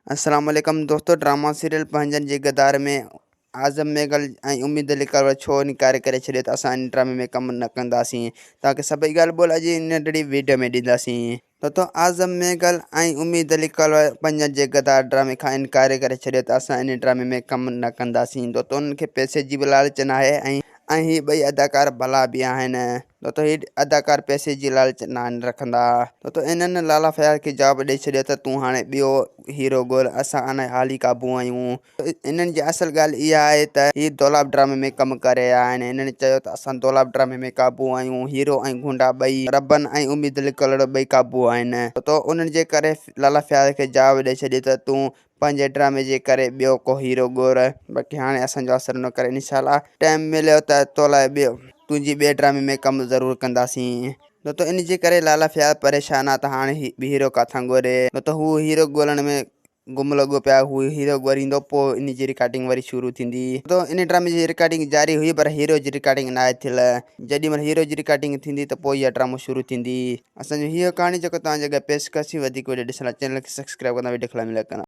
السلام عليڪم دوستو ڊراما سيريل پنهنجن جي غدار ۾ اعظم ميگل ۽ اميد علي ڪروڙ ڇو انڪار ڪري ڇڏيو ته اسان ان ڊرامي ۾ ڪم نه ڪنداسين توهان کي سڀئي ڳالهه ٻولهه اڄ ان ننڍڙي ويڊيو ۾ ڏينداسين دوستو اعظم ميگل ۽ اميد علي ڪروڙ پنهنجن جي غدار ڊرامي کان انڪار ڪري ڇڏيو ته اسان ان ڊرامي ۾ ڪم نه ڪنداسين دوستو انهن کي پئسي جي به لالچ ناهي ۽ ۽ هي ٻئي اداڪار ڀلا به آهن نه ته هي اداڪار پئسي جي لالچ ناهن رکندا. نه ته انهن لالا فياض کي جواب ڏئي ڇڏيو ته تون هاڻي ٻيو هيرو ڳول اسان ان حالي قابو آهيون. انهن جي اصل ڳالهه اها آهي ته هي دولاب ڊرامي ۾ ڪم ڪري رهيا آهن. انهن چيو ته اسان دولاب ڊرامي ۾ قابو آهيون. هيرو ۽ گونڊا ٻئي، ربن ۽ اميد علي ڪلهوڙو ٻئي قابو آهن. نه ته انهن جي ڪري لالا فياض کي جواب ڏئي ڇڏيو ته تون پنهنجي ڊرامي جي ڪري ٻيو ڪو هيرو ڳور باقي هاڻي اسان جو اثر نه ڪري انشاء الله ٽائيم مليو ته تو لاء ٻيو تنهنجي ٻئي ڊرامي ۾ ڪم ضرور ڪنداسين نه ته ان جي ڪري لالا فياض پريشان آ ته هاڻي هي هيرو ڪاٿان ڳوري نه ته هو هيرو ڳولڻ ۾ گم لڳو پيو آ هو هيرو ڳوريندو پوء ان جي رڪارڊنگ وري شروع ٿيندي ته ان ڊرامي جي رڪارڊنگ جاري هئي پر هيرو جي رڪارڊنگ ناهي ٿيل جيڏي مهل هيرو جي رڪارڊنگ ٿيندي ته پوء اها ڊرامو شروع ٿيندي. اسان جو هيء ڪهاڻي جيڪو توهان جي اڳيان پيش ڪئي سين وڌيڪ وڊيو ڏسڻ لاء چينل کي سبسڪرائب ڪندا وڊيو کي لائيڪ ڪندا.